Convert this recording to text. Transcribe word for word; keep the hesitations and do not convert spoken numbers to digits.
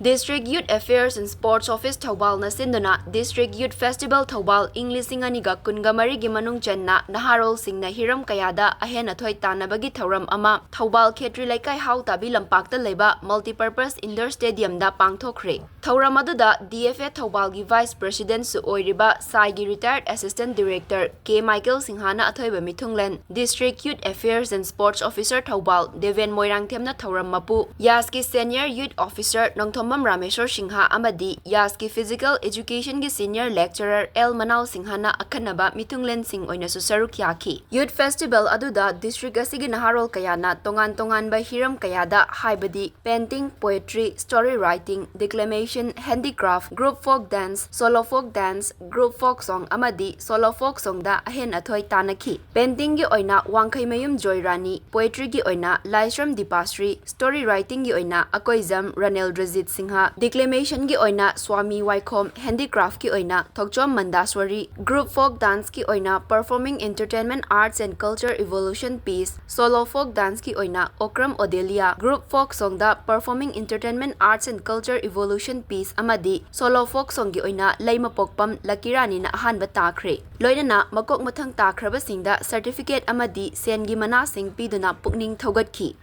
District Youth Affairs and Sports Office ꯊꯧꯕꯥꯜꯅ ꯁꯤꯟꯗꯨꯅ District Youth Festival Thoubal ꯏꯪ ꯂꯤꯁꯤꯡ ꯑꯅꯤꯒ ꯀꯨꯟꯒ ꯃꯔꯤꯒꯤ ꯃꯅꯨꯡ ꯆꯟꯅ ꯅꯍꯥꯔꯣꯜꯁꯤꯡꯅ ꯍꯤꯔꯝ ꯀꯌꯥꯗ ꯑꯍꯦꯟ ꯑꯊꯣꯏ ꯇꯥꯟꯅꯕꯒꯤ ꯊꯧꯔꯝ ꯑꯃ ꯊꯧꯕꯥꯜ ꯈꯦꯇ꯭ꯔꯤ ꯂꯩꯀꯥꯏ ꯍꯥꯎ ꯇꯥꯕꯤ ꯂꯝꯄꯥꯛꯇ ꯂꯩꯕ Multipurpose Indoor Stadiumꯗ ꯄꯥꯡꯊꯣꯛꯈ꯭ꯔꯦ꯫ ꯊꯧꯔꯝ ꯑꯗꯨꯗ D F A ꯊꯧꯕꯥꯜꯒꯤ Vice Presidentꯁꯨ ꯑꯣꯏꯔꯤꯕ ꯁꯥꯏꯒꯤ Retired Assistant Director K Michael ꯁꯤꯡꯍꯥꯅ ꯑꯊꯣꯏꯕ ꯃꯤꯊꯨꯡꯂꯦꯟ, District Youth Affairs and Sports Officer Thoubal Deben ꯃꯣꯏꯔꯥꯡꯊꯦꯝꯅ ꯊꯧꯔꯝ ꯃꯄꯨ, ꯌꯥꯁꯀꯤ Senior Youth Officer Nongthombam Rameshwor Singh ꯑꯃꯗꯤ ꯌꯥꯁꯀꯤ Physical Educationꯒꯤ Senior Lecturer L ꯃꯅꯥꯎ ꯁꯤꯡꯍꯅ ꯑꯈꯟꯅꯕ ꯃꯤꯊꯨꯡꯂꯦꯟꯁꯤꯡ ꯑꯣꯏꯅꯁꯨ ꯁꯔꯨꯛ ꯌꯥꯈꯤ꯫ Youth Festival ꯑꯗꯨꯗ district ꯑꯁꯤꯒꯤ ꯅꯍꯥꯔꯣꯜ ꯀꯌꯥꯅ ꯇꯣꯉꯥꯟ ꯇꯣꯉꯥꯟꯕ ꯍꯤꯔꯝ ꯀꯌꯥꯗ, ꯍꯥꯏꯕꯗꯤ painting, poetry, story writing, declamation, handicraft, group folk dance, solo folk dance, group folk song ꯑꯃꯗꯤ solo folk songꯗ ꯑꯍꯦꯟ ꯑꯊꯣꯏ ꯇꯥꯟꯅꯈꯤ꯫ Paintingꯒꯤ ꯑꯣꯏꯅ ꯋꯥꯡꯈꯩꯃꯌꯨꯝ ꯖꯣꯏꯔꯥꯅꯤ, poetryꯒꯤ ꯑꯣꯏꯅ ꯂꯥꯏꯁ꯭ꯔꯝ ꯗꯤꯄꯥꯁ꯭ꯔꯤ, story writingꯒꯤ ꯑꯣꯏꯅ ꯑꯀꯣꯏꯖꯝ ꯔꯅꯦꯜꯗ꯭ꯔꯖꯤꯠ ꯁꯤꯡꯍ, declamationꯒꯤ ꯑꯣꯏꯅ ꯁ꯭ꯋꯥꯃꯤ ꯋꯥꯏꯈꯣꯝ, handicraftꯀꯤ ꯑꯣꯏꯅ ꯊꯣꯛꯆꯣꯝ ꯃꯟꯗꯥꯁ꯭ꯋꯥꯔꯤ, group folk danceꯀꯤ ꯑꯣꯏꯅ Performing Entertainment Arts and Culture Evolution Piece, solo folk danceꯀꯤ ꯑꯣꯏꯅ Okram ꯑꯣꯗꯦꯂꯤꯌꯥ, group folk songꯗ Performing Entertainment Arts and Culture Evolution Piece ꯑꯃꯗꯤ solo folk songꯒꯤ ꯑꯣꯏꯅ ꯂꯩꯃꯄꯣꯛꯄꯝ ꯂꯛꯀꯤ ꯔꯥꯅꯤꯅ ꯑꯍꯥꯟꯕ ꯇꯥꯈ꯭ꯔꯦ꯫ ꯂꯣꯏꯅꯅ ꯃꯀꯣꯛ ꯃꯊꯪ ꯇꯥꯈ꯭ꯔꯕꯁꯤꯡꯗ certificate ꯑꯃꯗꯤ ꯁꯦꯟꯒꯤ ꯃꯅꯥꯁꯤꯡ ꯄꯤꯗꯨꯅ ꯄꯨꯛꯅꯤꯡ ꯊꯧꯒꯠꯈꯤ꯫